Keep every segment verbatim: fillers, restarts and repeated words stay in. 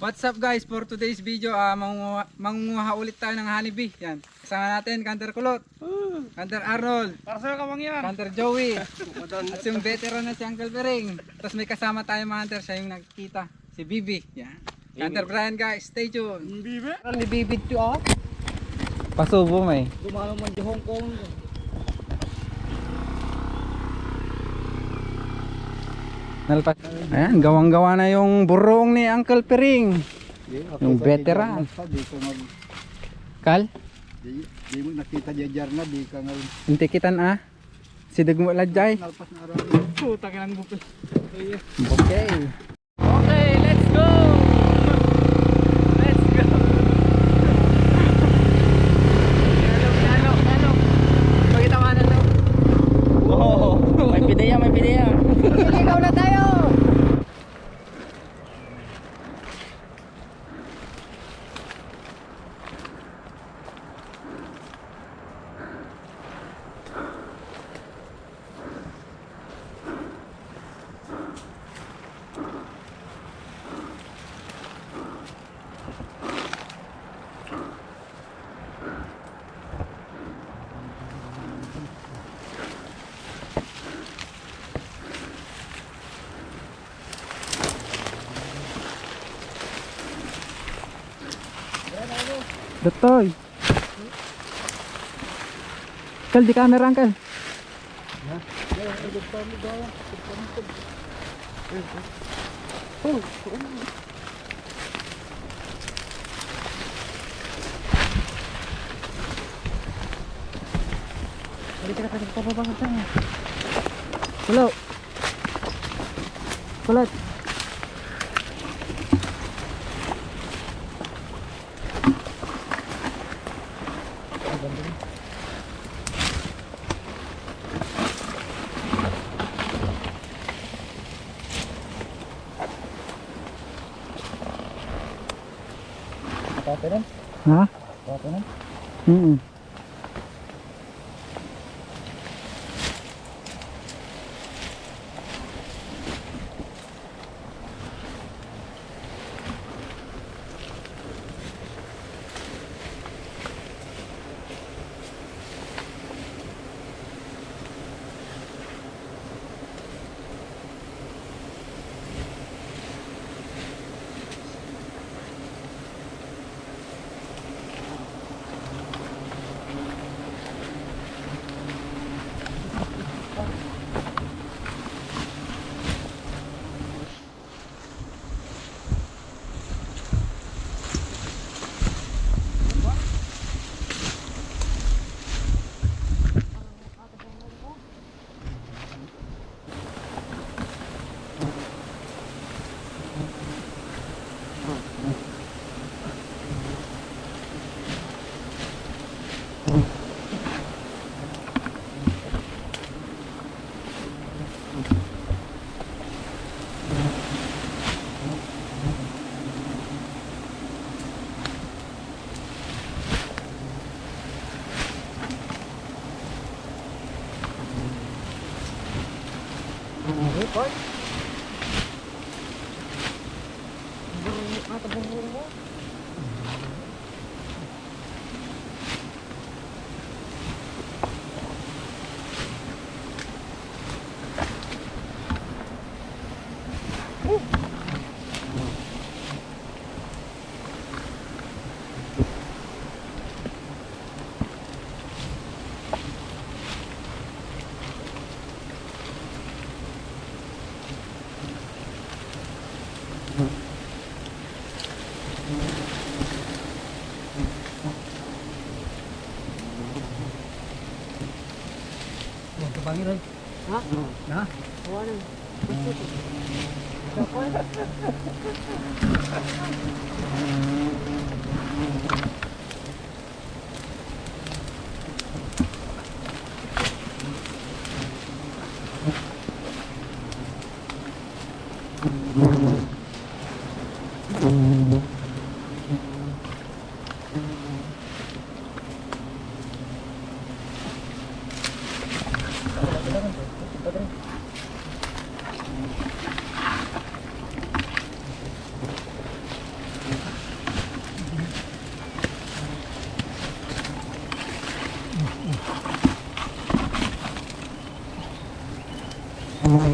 What's up guys, for today's video, ah, mangunguha, mangunguha ulit tayo ng honeybee. Yan. Kasama natin, Hunter Kulot, Hunter Arnold, Para sa'yo, Kamangyan. Hunter Joey, Madon. At yung veteran na si Uncle Pering. Tapos may kasama tayo mga hunter, siya yung nagkita, si Bibi. Yan. Hunter Brian guys, stay tuned. Bibi. Ni Bibi to ah. Pasubo may. Dumalo man di Hong Kong. Nalpas. Ayan, gawang-gawa na yung burong ni Uncle Pering. Yung veteran. Di ko mag- Kal? Di, di mo nakita di jarna, di ka nga. Inti kitan ah. Sideg mo ladjay. Nalpas na araw. Putang inang bukal. Okay. Okay, let's go! Let's go! Lalo, lalo, lalo. Pakita mo na to. Oh, may pideya, may pideya. Ikaw na tayo! Datoy. Kal, di camera, Uncle. Hello. Kulat. Paperan? Ha? Paperan? Mm. Magkabangi rin. Ha? Na? Awa na. Asan?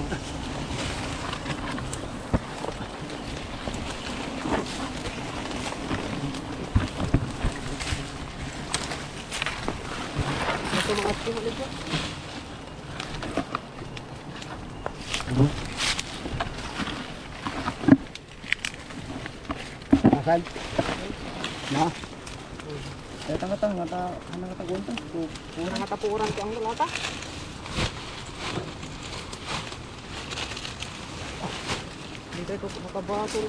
Na? Kaya tanga-tanga, ta-, ano nga taguan to? Pu-, pura nga tapuran ko ang lalata. Hindi ko makabasol.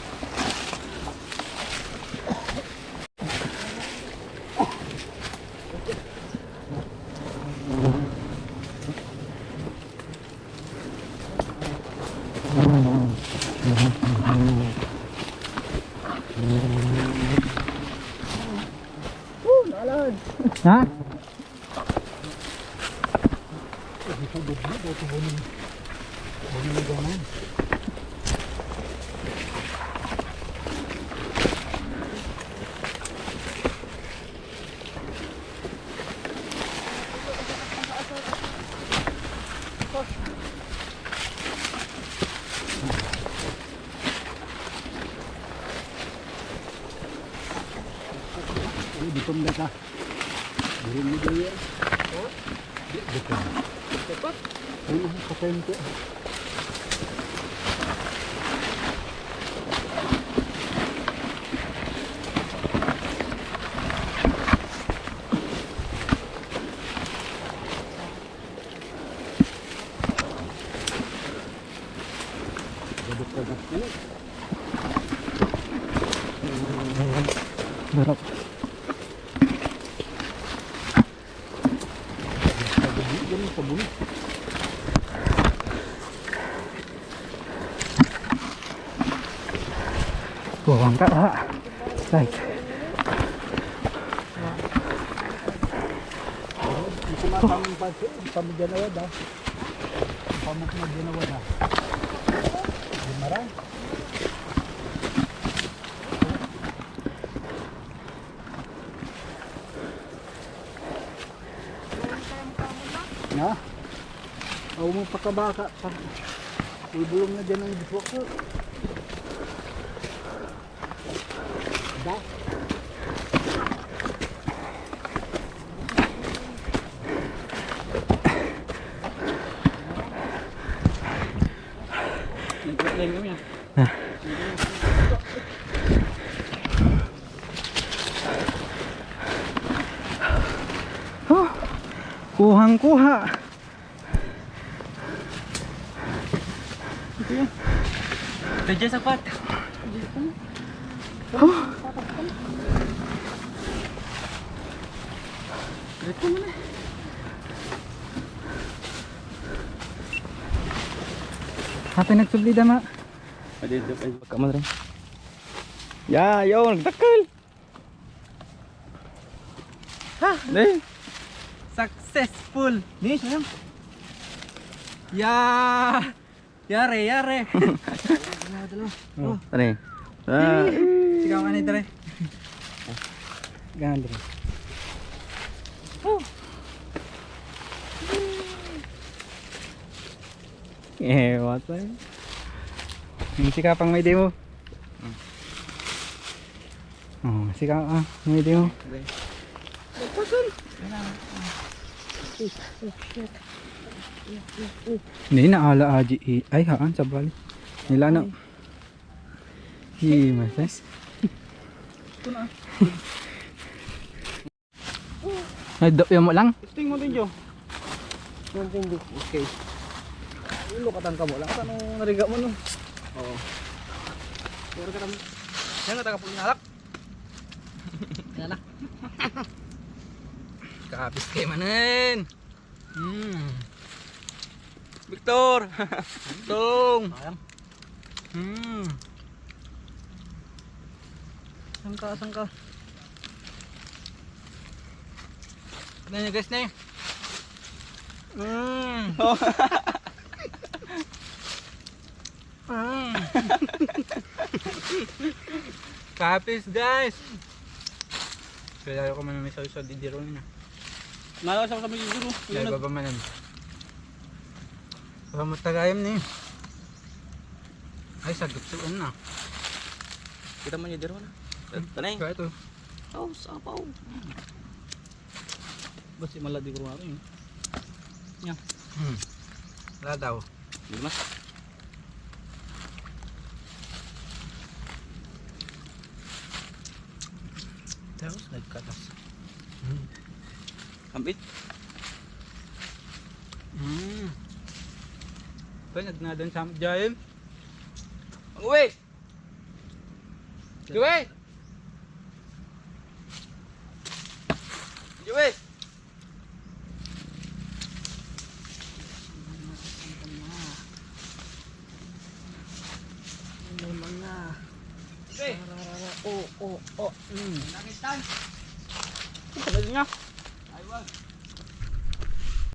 Ha? Ay, gutom na ka. Diri mo diri. Ha? Di, gutom. Dapat? Ano, patayin ko. Gadok-gadok na. Darap. Buwang ka, ha? Right. Ito nga pamagyan na wada. Pamagyan na wada. Di marang. Na? Aw mo pakabaka. Ulbulong na dyan ang biswak ko. Da? Nagkakain kami, ah. Oh, kuhang-kuha. Ito yan. Ito dyan sa kwat. Oh. Ito mo na. Ate, nagsubli dama. Pwede ito, pwede. Pagkaman rin. Ya, yo, nagdakkel. Ha? Ni? Successful. Ni, sayang. Ya. Yare, yare. Dalawa, dalawa. Oh. Tara. Ah. Sigaw ka ni, tara. Ganun, tara. Oh. Eh, what the? Yung sikapang may demo. Oh, sika, ah, may demo. Hindi na ala aji i-, ay, haan, sabali. Nila na. Hi, Mases. Ito na. Ay, do-, yan mo lang? Testing mo din, Jo. Testing din. Okay. Ulo ka tangka mo lang. Ano nariga mo, no? Oo. Pero ka tam-, yan nga, taga Pulinalak. Yan na. Kapis kayo manen. Hmm. Victor! Tong! Sayang. Hmm. Saan ka? Saan ka? Ano yung guys na yun? Mm. Mm. Kapis, guys. Kaya ko man may salsa di diro na. Nalo sa kami diro. Kaya baba man. Pamatagayam ni. Ay, sagupsuan na. Kita man yung dero na. Tanay. Kaya ito. Oh, sabaw. Basi maladi ko rin. Nya. Hmm. Wala daw. Di mas. Tapos nagkatas. Hmm. Ambit. Hmm. Kaya nagnadan sa jail. Ang uwi! Joey! Joey! May mga Joey! Sararara. Oh, oh, oh. Mm. Nakita? Ito na nga. Aywan.